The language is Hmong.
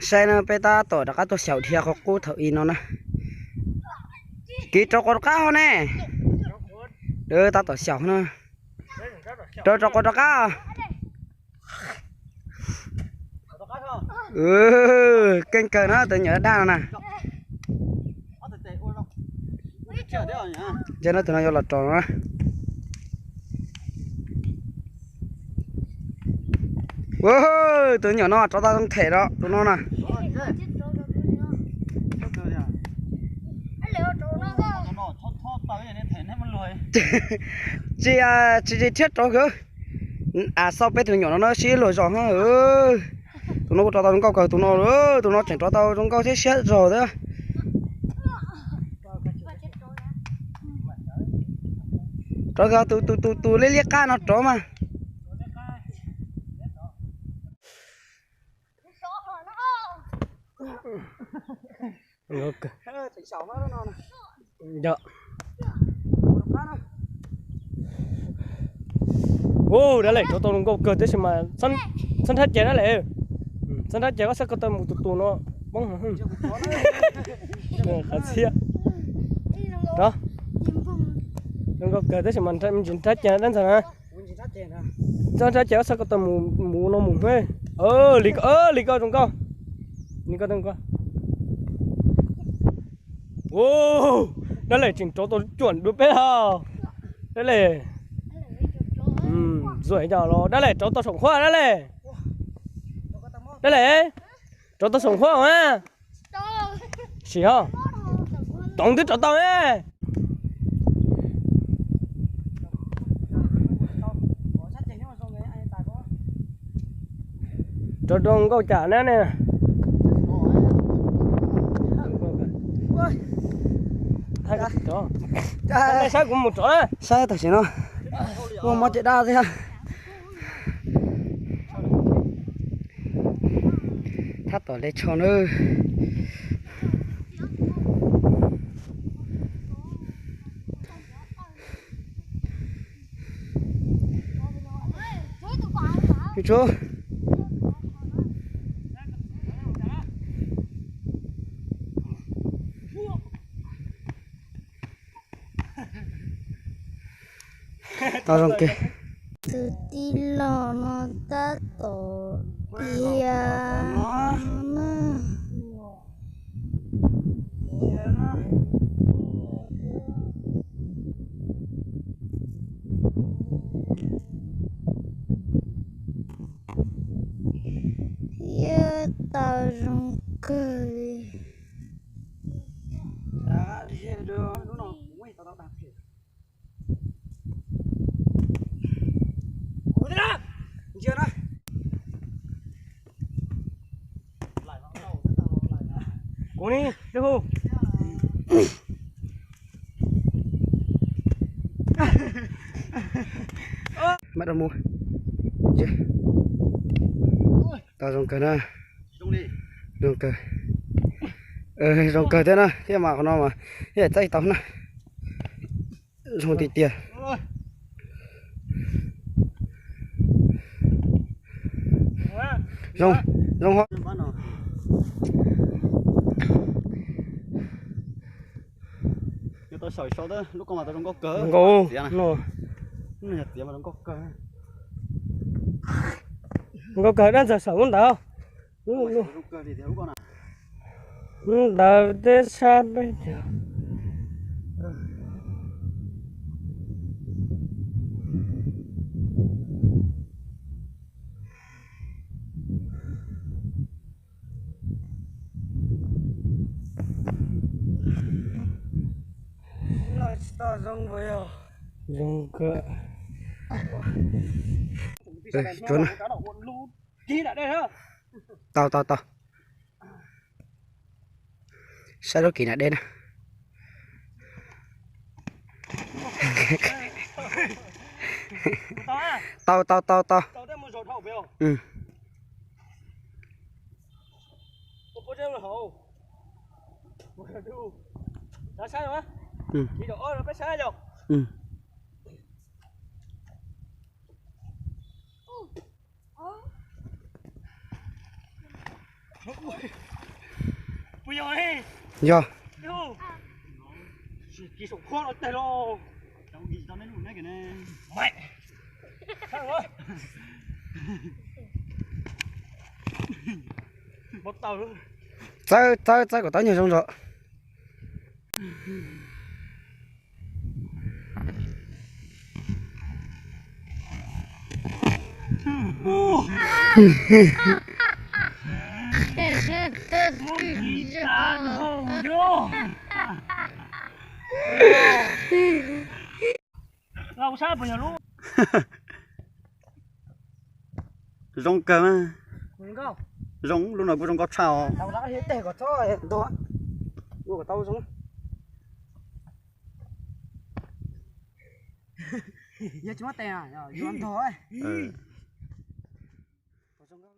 Saib na, peb tab tom rov qab tuaj xyaum dhia qhov qub thaum i no na. Kiv rov quav rov qab ho ne. Tab tom xyaum na. Rov, rov quav rov qab. Keej kawg na tus nyuam daj daj no na. Ntsia no tus no yuav los rov no na. Ua, tus nyuam no rov tau them los tus no na. Tsis, tsis, tsis thiab rov kawg. A, xauj peb tus nyuam no na sib luag zog. Tus no kuj rov tau zoo nkauj kawg tus no, tus no tseem rov tau zoo nkauj thiab siab zog thiab. Rov tus tus tus tus liab liab qab no rov mas. Ua, dab lem rov tau zoo nkauj kawg tab sis mas txhob nrhab ceg dab lem. Txhob nrhab ceg, koj saib ko taw mus tus tus no poob. Qhov txhiab. Zoo nkauj kawg tab sis mas me ntsis nrhab ceg dab ntxawg na. Txhob nrhab ceg, koj saib ko taw mus mus no mus. Li ko, li ko zoo nkauj. Li ko, dab lem tseem rov tau cuam dua peb os. Dab lem. Zuag cov los dab lem rov tau saum huab dab lem. Dab lem, rov tau saum huab mas. Sim ho, toov twb rov tau ne. Rov rau nkauj cas na ne. Saib kuv mus rov na. Saib tam sim no ua mob caj dab thiab. Thab tom le tsho na. Tau zoo kawg. Tus tij laug no tab tom dhia na. Thiab tau zoo kawg li. Kuv ni, dej hu. Maj rau mus. Tau zoo kawg na. Zoo kawg. Zoo kawg thiab na, thiab mas qhov no mas thiaj txaij tau na. Zoo tiag tiag. Zoo, zoo ho. Nkauj, nkauj kawg dab ntxawg saum lub ntawd. Lub ntawd teb sab peb caug. Zoo kawg. Tau, tau, tau. Saib lub kis na deb na. Tau, tau, tau, tau. Yog. Txawb, txawb, txawb kom tau nyuag zoo zog. Zoo kawg mas. Zoo, lub no kuj zoo nkauj tshaj os. Yog tsis muab tes, yuav ntog.